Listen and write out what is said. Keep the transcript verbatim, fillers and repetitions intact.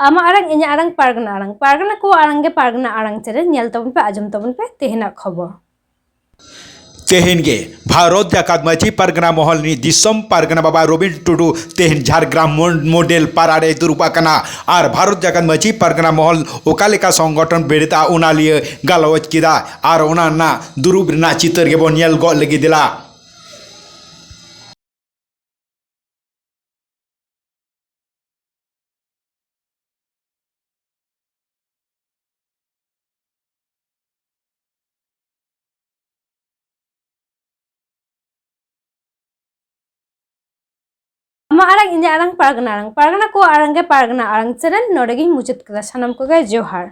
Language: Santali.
ᱟᱢᱟᱜ ᱟᱲᱟᱝ, ᱤᱧᱟᱹᱜ ᱟᱲᱟᱝ, ᱯᱟᱨᱜᱟᱱᱟ ᱟᱲᱟᱝ᱾ ᱯᱟᱨᱜᱟᱱᱟ ᱠᱚᱣᱟᱜ ᱟᱲᱟᱝ ᱜᱮ ᱯᱟᱨᱜᱟᱱᱟ ᱟᱲᱟᱝ ᱪᱮᱱᱮᱞ᱾ ᱧᱮᱞ ᱛᱟᱵᱚᱱ ᱯᱮ, ᱟᱸᱡᱚᱢ ᱛᱟᱵᱚᱱ ᱯᱮ ᱛᱮᱦᱮᱧᱟᱜ ᱠᱷᱚᱵᱚᱨ᱾ ᱛᱮᱦᱮᱧ ᱜᱮ ᱵᱷᱟᱨᱚᱛ ᱡᱟᱠᱟᱛ ᱢᱟᱹᱡᱷᱤ ᱯᱟᱨᱜᱟᱱᱟ ᱢᱚᱦᱚᱞ ᱨᱤᱱᱤᱡ ᱫᱤᱥᱚᱢ ᱯᱟᱨᱜᱟᱱᱟ ᱵᱟᱵᱟ ᱨᱚᱵᱤᱱ ᱴᱩᱰᱩ ᱛᱮᱦᱮᱧ ᱡᱷᱟᱲᱜᱨᱟᱢ ᱢᱚᱱ-, ᱢᱚᱰᱮᱞ ᱯᱟᱨᱟ ᱨᱮᱭ ᱫᱩᱲᱩᱵ ᱟᱠᱟᱱᱟ᱾ ᱟᱨ ᱵᱷᱟᱨᱚᱛ ᱡᱟᱠᱟᱛ ᱢᱟᱹᱡᱷᱤ ᱯᱟᱨᱜᱟᱱᱟ ᱢᱚᱦᱚᱞ ᱚᱠᱟ ᱞᱮᱠᱟ ᱥᱚᱝᱜᱚᱴᱷᱚᱱ ᱵᱮᱨᱮᱫᱟ, ᱚᱱᱟ ᱞᱤᱭᱟᱹ ᱜᱟᱞᱚᱪ ᱠᱮᱫᱟ᱾ ᱟᱨ ᱚᱱᱟ ᱨᱮᱱᱟᱜ ᱫᱩᱲᱩᱵ ᱨᱮᱱᱟᱜ ᱪᱤᱛᱟᱹᱨ ᱜᱮᱵᱚᱱ ᱧᱮᱞ ᱜᱚᱫ ᱞᱟᱹᱜᱤᱫ ᱫᱮᱞᱟ᱾ ᱟᱢᱟᱜ ᱟᱲᱟᱝ, ᱤᱧᱟᱹᱜ ᱟᱲᱟᱝ, ᱯᱟᱨᱜᱟᱱᱟ ᱟᱲᱟᱝ᱾ ᱯᱟᱨᱜᱟᱱᱟ ᱠᱚᱣᱟᱜ ᱟᱲᱟᱝ ᱜᱮ ᱯᱟᱨᱜᱟᱱᱟ ᱟᱲᱟᱝ ᱪᱮᱱᱮᱞ᱾ ᱱᱚᱰᱮ ᱜᱤᱧ ᱢᱩᱪᱟᱹᱫ ᱠᱮᱫᱟ᱾ ᱥᱟᱱᱟᱢ ᱠᱚᱜᱮ ᱡᱚᱦᱟᱨ᱾